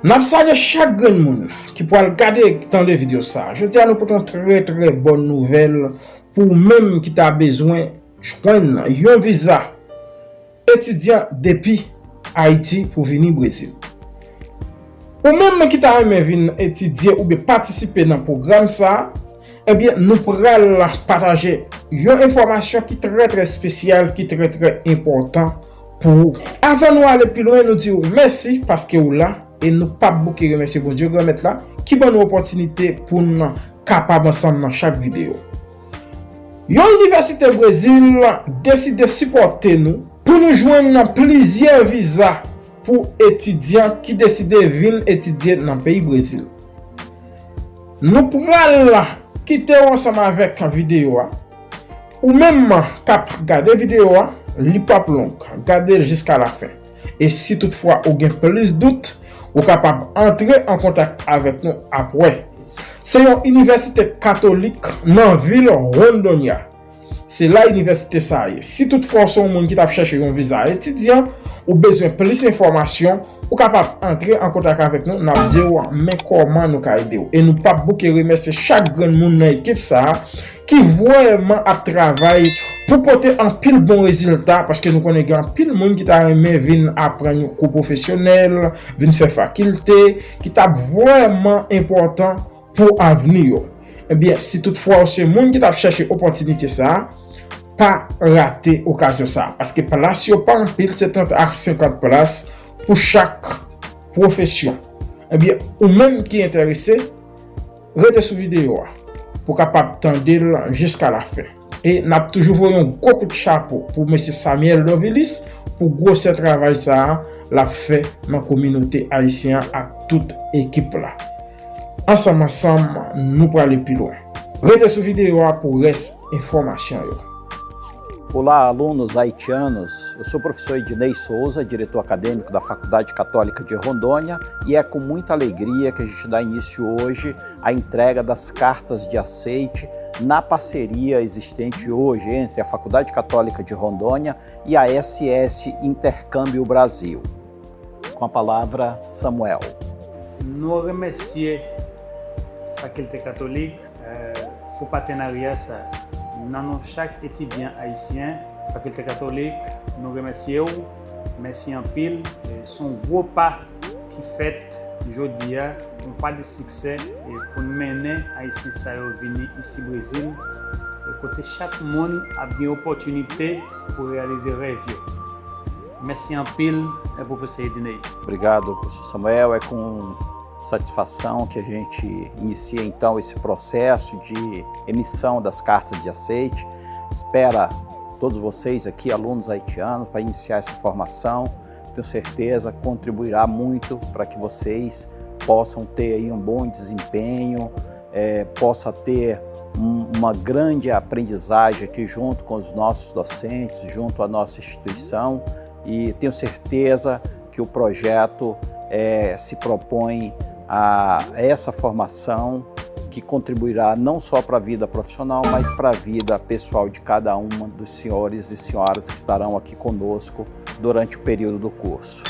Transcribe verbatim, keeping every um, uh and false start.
N ap salye chak grenn moun ki pral gade, tande videyo sa a. Jodi a, nou pote yon trè, trè bòn nouvèl pou ou menm ki ta bezwen jwenn yon viza etidyan depi Ayiti pou vini Brezil. Ou menm ki ta renmen vin etidye oubyen patisipe nan pwogram sa a, ebyen, nou pral pataje yon enfòmasyon ki trè, trè espesyal, ki trè, trè enpòtan pou ou. Avan nou ale pi lwen, nou di w mèsi paske w la, e nou p ap bouke remèsye Bondye Granmèt la, ki ban nou opòtinite pou n kapab ansanm nan chak videyo. Yon inivèsite Brezil deside sipòte nou pou nou jwenn plizyè viza pou etidyan ki deside vin etidye nan peyi Brezil. Nou pral kite w ansanm avèk videyo a. Ou menm k ap gade videyo a, li p ap long. Gade l jiska lafen. E si toutfwa ou gen plis dout, ou kapab antre an kontak avèk nou apre. Se yon inivèsite katolik nan vil Rondônia. Se la inivèsite sa a ye. Si toutfwa w se yon moun ki t ap chèche yon viza etidyan, ou bezwen plis enfòmasyon, ou kapab antre an kontak avèk nou, n ap di w men kòman nou ka ede w. E nou p ap bouke remèsye chak grenn moun nan ekip sa a ki vrèman ap travay pou pote anpil bon rezilta, paske nou konnen gen anpil moun ki ta renmen vin aprann yon kou pwofesyonèl, vin fè fakilte, ki t ap vrèman enpòtan pou avni yo. Ebyen, si toutfwa w se moun ki t ap chèche opòtinite sa a, pa rate okazyon sa a, paske plas yo pa anpil, se trant a senkant plas pou chak pwofesyon. Ebyen, ou menm ki enterese, rete sou videyo a pou w kapab tande l jiska lafen. E n ap toujou voye yon gwo kout chapo pou mesye Samuel Dovilis pou gwosè travay sa a l ap fè nan kominote ayisyen an ak tout ekip la. Ansanm, ansanm, nou prale pi lwen. Rete sou videyo a pou rès enfòmasyon yo. Olá, alunos haitianos. Eu sou o professor Ednei Souza, diretor acadêmico da Faculdade Católica de Rondônia, e é com muita alegria que a gente dá início hoje à entrega das cartas de aceite na parceria existente hoje entre a Faculdade Católica de Rondônia e a S S Intercâmbio Brasil. Com a palavra, Samuel. Nou remèsye Fakilte Katolik pou patenarya sa. Nan non chak etidyan ayisyen, Fakilte Katolik, nou remèsye w. Mèsi anpil. Se yon gwo pa ki fèt jodi a, yon pa de siksè pou n mennen ayisyen sa yo vini isi Brezil, kote chak moun ap gen opòtinite pou reyalize rèv yo. Mèsi anpil, Pwofesè Ednei. Obrigado, professor Samuel. É com satisfação que a gente inicia então esse processo de emissão das cartas de aceite. Espera todos vocês aqui, alunos haitianos, para iniciar essa formação. Tenho certeza que contribuirá muito para que vocês possam ter aí um bom desempenho, é, possa ter um, uma grande aprendizagem aqui junto com os nossos docentes, junto à nossa instituição, e tenho certeza que o projeto é, se propõe a essa formação que contribuirá não só para a vida profissional, mas para a vida pessoal de cada um dos senhores e senhoras que estarão aqui conosco durante o período do curso.